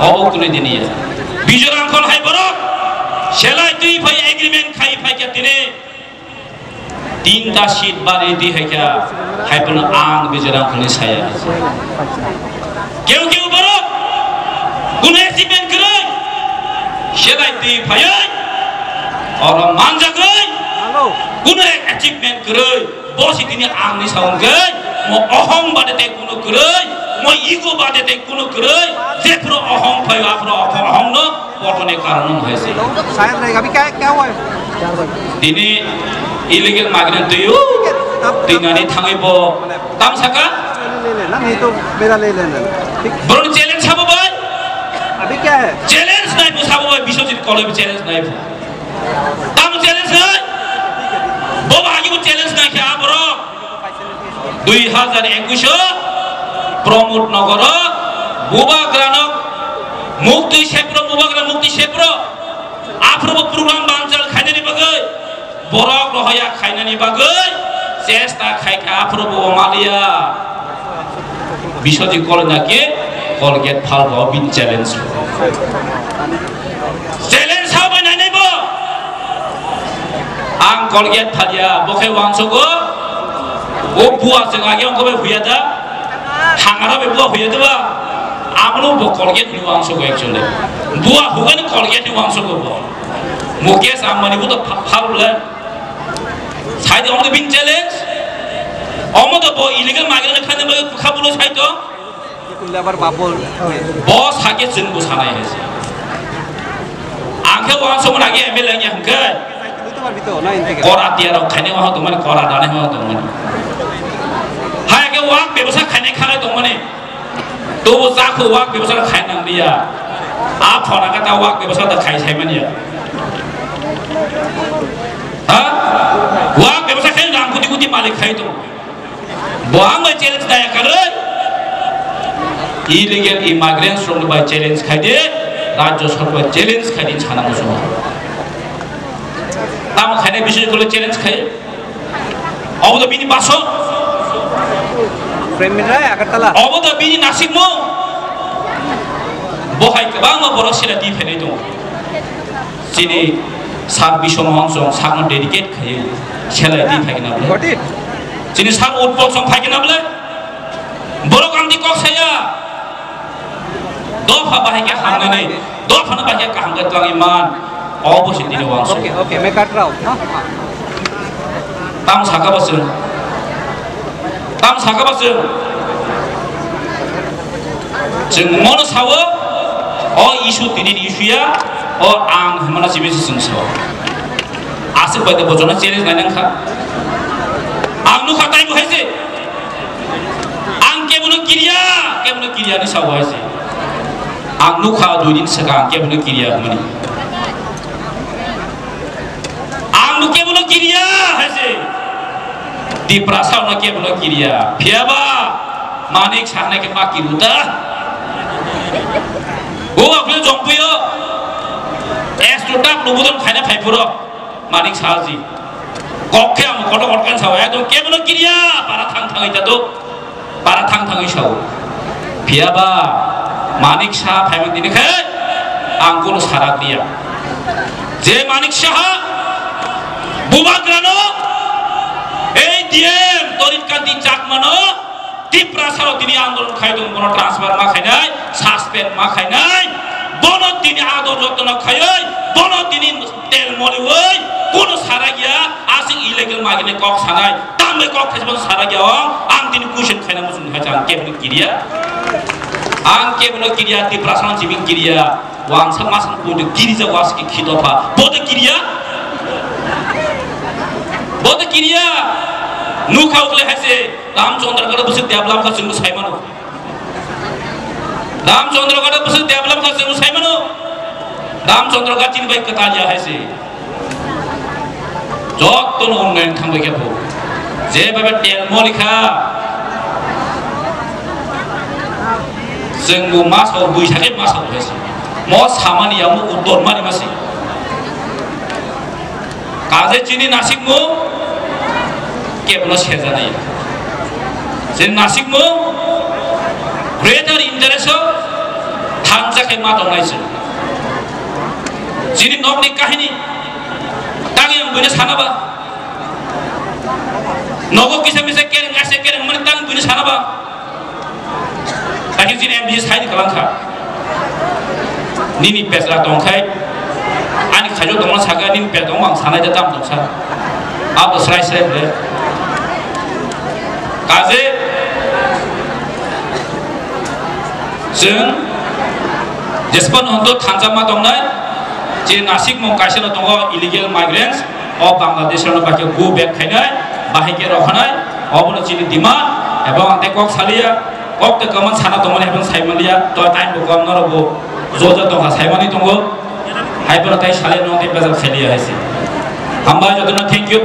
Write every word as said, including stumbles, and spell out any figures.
Obo kunu dini ya. Bijorang khol hai borok selai twi phai agreement khai phai kya tini. Tinta seat bari di hai kya hai pun ang bijorang khol ni saya. Keu keu borok kunu achievement kwrwi selai twi phai oro manjagwi kunu achievement kwrwi. Bo si tini ang ni saung khe, mo ohong bade te kuno kwrwi, mo ego bade te kuno kwrwi, je phuru ohong phaio, aphuru ohong, ohong no, botoni karon no hai se. Tini illegal migrant tuyu, tinani thangwi bo tam saka? Boroni challenge sabo bai? Challenge nai bo sabo bai, Biswajit Koloi bo challenge nai bo. Tam challenge nai? Bo bai bo challenge nai khe aborok. Dui hajar ekush o Pramod Nagar o Bubagrano Mukti Kshetro, Bubagra Mukti Kshetro. Aphuru bo program banchal khainani bagwi, borok rohoya khainani bagwi chesta khai kha, aphuru bo maliya. Biswajit Koloi na khe Colgate phalbo bin challenge. Challenge sao bai nainai bo. Ang Colgate phalia, bo khe uansogo. O bua chwng age ongkho bai huya da. Hangara bai bua huya da ba. Amno bo Colgate ni uansogo actually. Bua hugani Colgate ni uansogo bo. Mukesh Ambani bo to pha-, phal bole. Sai de ongkho bin challenge. Omo to bo illegal migrant khani bai kha bulo sai to. Bo sake chwng bo sanai hai se. Ang khe uansukmani age M L A wngya hwnkhe kora tiya rok khainai waha tongmani, kora danai waha tongmani. Hai khe wak bebsa khainai khalai tongmani. Tobo chakhu wak bebsa khaina nangliya. A phone khe ta wak bebsa da khai saimaniya. Ha? Wak bebsa khai rang kuti kuti malik khai tong. Bo ang bai challenge daya karwi. Illegal immigrants rok bai challenge khai de, Rajya Sarkar bai challenge khai de sana muchungo. Tamo khainai bisoi kolo challenge khai. Obo to bini baso. Prem Mitra, Agartala. Obo to bini nasikmo. Bo hai kwbangma borok sila di phainai tongo. Chini Sir Biswa Mohan song sakno dedicate khaiwi selai di phaikhe na bwle. Got it? Chini Sir Utpal song phaikhe na bwle. Borok ang di kok saya. Dopha bahai khe hamnani, dophano bahai khe kaham khe twlangwi man. Obo se tini uansuk. Okay, okay, me kat rao. Tamo saka bo chwng. Tamo saka bo chwng. Chwng mono sawo, o issue tini ni issue ya, o ang hwnmano simi se chwng sao. Aswk bai de bojono challenge nai nang kha. Ang nukha tai bo hai se. Ang kebono kiriya, kebono kiriya ni sao hai se. Ang nukha dui din swkang kebono kiriya hwnmani. Ang bo kebono kiriya hai se. Tiprasa no kebono kiriya. Phiyaba Manik Saha nai khe ma kiru ta. Bo aphre jongpuyo. Estro tap lubudon khaina phai phuro. Manik Saha ji. Kok khe ang koto koto kan sao. Ekdom kebono kiriya. Para thang thang ita to. Para thang thangwi sao. Phiyaba Manik Saha phaimani tini khe ang kunu sarak liya. Je Manik Saha Bubagrano, ei D M Torit Kanti Chakmano, Tiprasaro tini andolon khai tong, bono transfer ma khainai, suspend ma khainai, bono tini ador jotno khaioi, bono tini Tel moliwi, kono sarakya, aswk illegal migrant ni kok sanai, tambai kok thaisa bono sarakya ong, ang tini question khaina muchung hai ang kebono kiriya. Ang kebono kiriya, Tiprasa no simi kiriya, wangsa masa bodo kiri ja wasi ki khito pha, bodo kiriya? Bodo kiriya? Nukha ukle hai se, Ramchandra gada bwswk develop kha chwngno saimano. Ramchandra gada bwswk develop kha chwngno saimano. Ramchandra gachini bai kwtal ya hai se. Jotto no unnayan thangbai khe bo. Je bhabe tel moli kha. Chwng bo ma sao, bui sakhe ma sao hai se. Mo samani ya mo uttor mani ma se. Kaje chini nasikmung kebono sejanai. Chini nasikmung greater interest o Ang jakhai ma tongnai se. Chini nokni kahini. Tangwi ang buino sana ba. Nogo kisa misa kereng ase kereng mani tangwi buino sana ba. Lakhe chini M D C sai ni kalang kha. Nini pesra tongkhai. Ani khajo tongma saka nini pesra tongma ang sanai da tam tongsa. Abo srai srai bre. Kaje Chwng jespan honto thansa ma tongnai, je Nasik mung kaisa no tongo illegal migrants, o Bangladesh rok no bai khe go back khainai, bahai khe rokhanai, obono chini demand, ebong ang tei kok saliya, kok tei kwmang sana tongmani ebong saimaliya, to time bo kom norok bo joja tongkha saimani tongo, hai bono tei saliya no tei bejal khailiya hai se. Hambai jotono thank you.